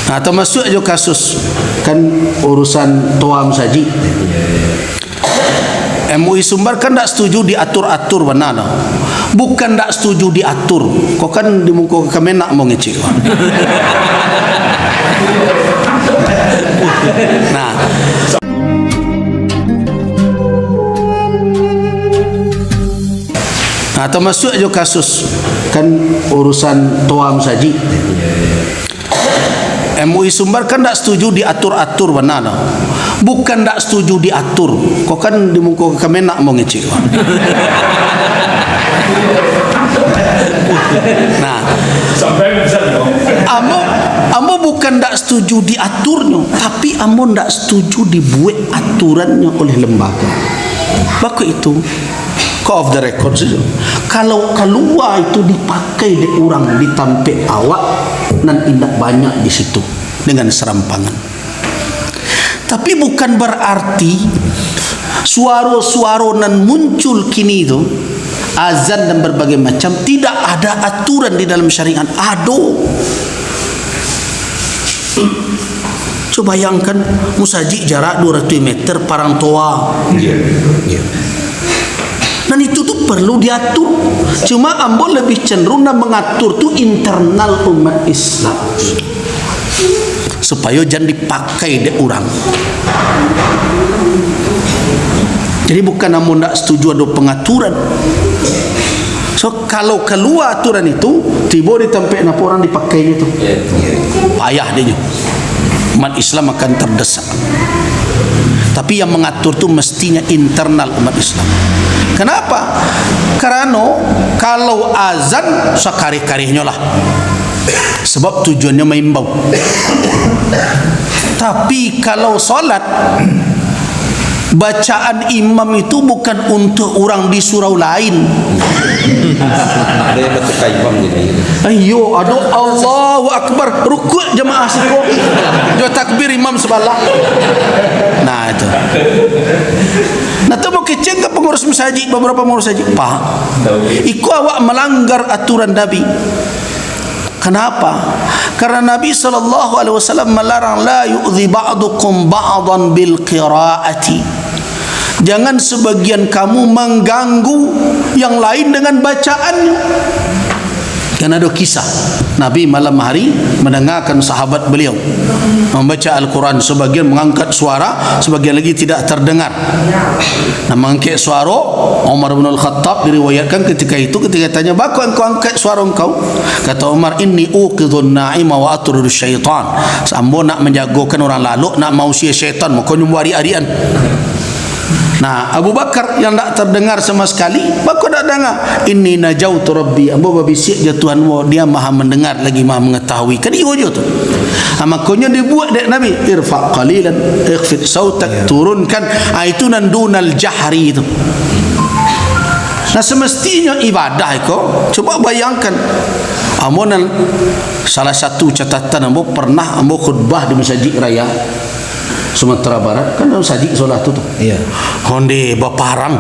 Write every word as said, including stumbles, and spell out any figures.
Nah, tamasuak jo kasus, kan, urusan toa masajik. M U I Sumbar kan ndak setuju diatur-atur bana tu. Bukan ndak setuju diatur. Kok kan di muko Kemenag mau ngecek. Nah. Nah, tamasuak jo kasus, kan, urusan toa masajik. M U I Sumbar kan ndak setuju diatur-atur bana tu. Bukan ndak setuju diatur. Kok kan di muko Kemenag mau ngecek. Nah. Ambo, ambo bukan ndak setuju diaturnyo, tapi ambo ndak setuju dibuek aturannyo oleh lembaga. Bako itu, kok off the record sajo. Kalau kalua itu dipakai dek urang di tampek awak, nan indak banyak di situ dengan serampangan. Tapi bukan berarti suaro-suaro nan muncul kini tu, azan dan berbagai macam, tidak ada aturan di dalam syariat. Ado. Cubo bayangkan, musajik jarak dua ratus meter, parang toa. Iya, iya. Dan itu tu perlu diatur. Cuma ambo lebih cenderung nan mengatur tu internal umat Islam. Supayo jan dipakai dek urang. Jadi bukan ambo ndak setuju ado pengaturan. So, kalau kalua aturan itu, tibo di tampek napo urang dipakainyo tu. Payah dinyo. Umat Islam akan terdesak. Tapi yang mengatur tu mestinya internal umat Islam. Kenapa? Karano kalau azan, sakareh-karehnyo lah. Sebab tujuannyo maimbau. Tapi kalau solat, bacaan imam itu bukan untuk urang di surau lain. Ado yang batukar imam jadi. Iyo, ado Allahu Akbar, rukuk jamaah siko. Jo takbir imam sabalah. Nah, itu. Nah, tu mau keceng ka pangurus masajik, beberapa pangurus masajik. Pak, iko awak melanggar aturan Nabi. Kenapa? Karena Nabi sallallahu alaihi wasallam melarang, "La yu'dzi ba'dukum ba'dan bil qiraati." Jangan sebagian kamu mengganggu yang lain dengan bacaannya. Kan ado kisah, Nabi malam hari mendengarkan sahabat beliau membaca Al-Quran, sebagian mengangkat suara, sebagian lagi tidak terdengar. Nah, mangkek suaro, Umar bin Al-Khattab diriwayatkan ketika itu, ketika ditanya, "Bako engkau angkat suaro engkau?" Kata Umar, "Inni uqidhun na'ima wa atrudus syaitan." Ambo nak manjagokan urang lalok, nak mausia syaitan, makonyo buarik-arikan. Nah, Abu Bakar yang ndak terdengar sama sekali, bako ndak danga, "Inni najautu Rabbi, ambo babisiak jo Tuhan ambo, Dia Maha Mendengar lagi Maha Mengetahui." Kan iyo jo tu. Ah, makonyo dibuek dek Nabi, "Irfa' qalilan, ikhfid sautak," turunkan. Ah, itu nan dunal jahri itu. Nah, semestinyo ibadah iko, coba bayangkan. Ambo nan salah satu catatan ambo, pernah ambo khutbah di Masajik Raya Sumatera Barat, kan masajik sabalah tu, tu. Iya. Onde baparang.